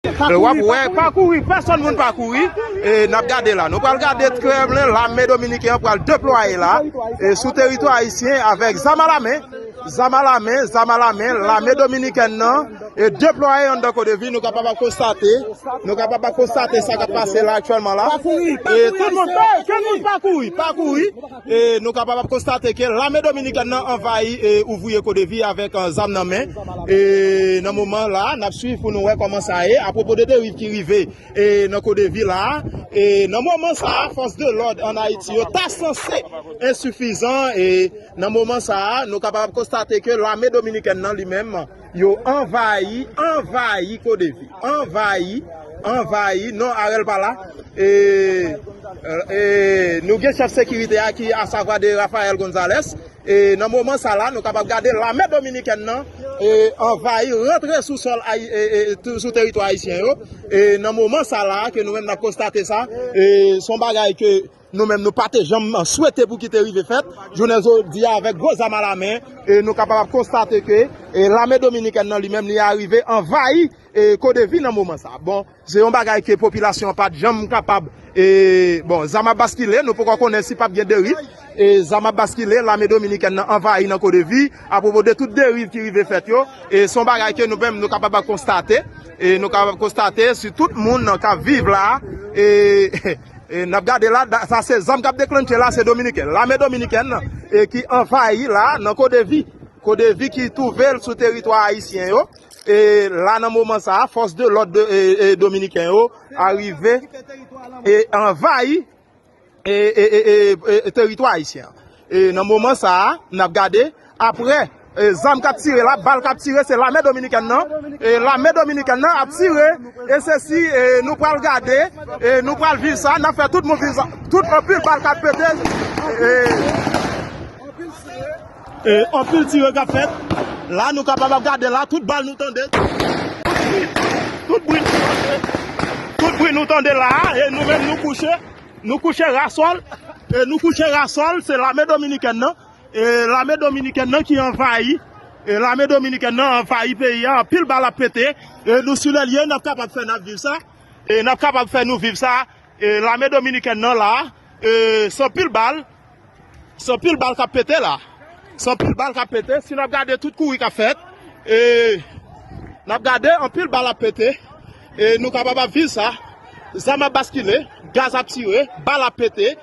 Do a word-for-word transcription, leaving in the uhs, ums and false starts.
W ap wè, pa kouri, pèsonn moun pa kouri. E n ap gade la. Nou pral gade Kremlin, lame dominiken an pral deplwaye la. E sou teritwa ayisyen avèk zam a la men. Zam a la men, zam a la men, lame dominikèn nan e deplwaye anndan Kodevi, nou kapab ap konstate, nou kapab ap konstate sa k ap pase la aktyèlman la. E tout moun, kenn moun pa kouri, pa kouri. E nou kapab ap konstate ke lame dominikèn nan anvayi e ouvriye Kodevi avèk, eh, zam nan men. E nan moman la, n ap swiv pou nou wè kòman sa ye. Apwopo de deriv ki rive e nan Kodevi la, e nan moman sa a, fòs de lòd ann Ayiti yo ta sanse ensifizan, e nan moman sa a, nou kapab ap konstate ke lame dominikèn nan li menm, yo anvayi, anvayi Kodevi, anvayi, anvayi, non, Arel pa la, e, e nou gen chèf sekirite a ki asavwa de Rafael Gonzalez, e nan moman sa la, nou kapab gade lame dominikèn nan e anvayi, rantre sou sòl ayi-, e, e, tou-, sou teritwa ayisyen yo. E nan moman sa la, ke nou menm n ap konstate sa, e se yon bagay ke nou menm nou pa te janm swete pou ki te rive fèt. Jounen jodi a, avèk gwo zam a la men, e nou kapab ap konstate ke, e lame dominikèn nan li menm, li arive anvayi e Kodevi nan moman sa. Bon, se yon bagay ke popilasyon an pa t janm kapab, e, bon, zam ap baskile, nou poko konnen si p ap gen deriv, e zam ap baskile, lame dominikèn nan anvayi nan Kodevi, apwopo de tout deriv ki rive fèt yo, e se yon bagay ke nou menm nou kapab ap konstate, e nou kapab konstate si tout moun k ap viv la, e, e n ap gade la, da-, sa se zam k ap deklanche la, se dominiken, lame dominikèn, e ki anvayi la nan Kodevi, Kodevi ki twouve l sou teritwa ayisyen yo. E la, nan moman sa a, fòs de lòd de, e, e, dominiken yo arive e anvayi e, e, e, e, e, teritwa ayisyen an. E nan moman sa a, n ap gade, apre, e, zam k ap tire la, bal k ap tire, se lame dominikèn nan. E lame dominikèn nan ap tire, e se si, e, nou pral gade, e nou pral viv sa, n ap fè tout moun viv sa. Tout anpil bal k ap pete, e, e, anpil tire k ap fèt. La, nou kapab ap gade la, tout bal nou tande. Tout bri, tout bri nou tande la, e nou menm nou kouche. Nou kouche rasòl, e nou kouche rasòl, se lame dominikèn nan. E lame dominikèn nan ki anvayi. E lame dominikèn nan anvayi peyi a, anpil bal ap pete. E nou sou lè l ye, n ap kapab fè n ap viv sa. E n ap kapab fè nou viv sa. E lame dominikèn nan la, e se anpil bal. Se anpil bal k ap pete la. Se anpil bal k ap pete. Si n ap gade tout kouri k ap fèt, e n ap gade anpil bal ap pete. E nou kapab ap viv sa. Zam ap baskile, gaz ap tire, bal ap pete.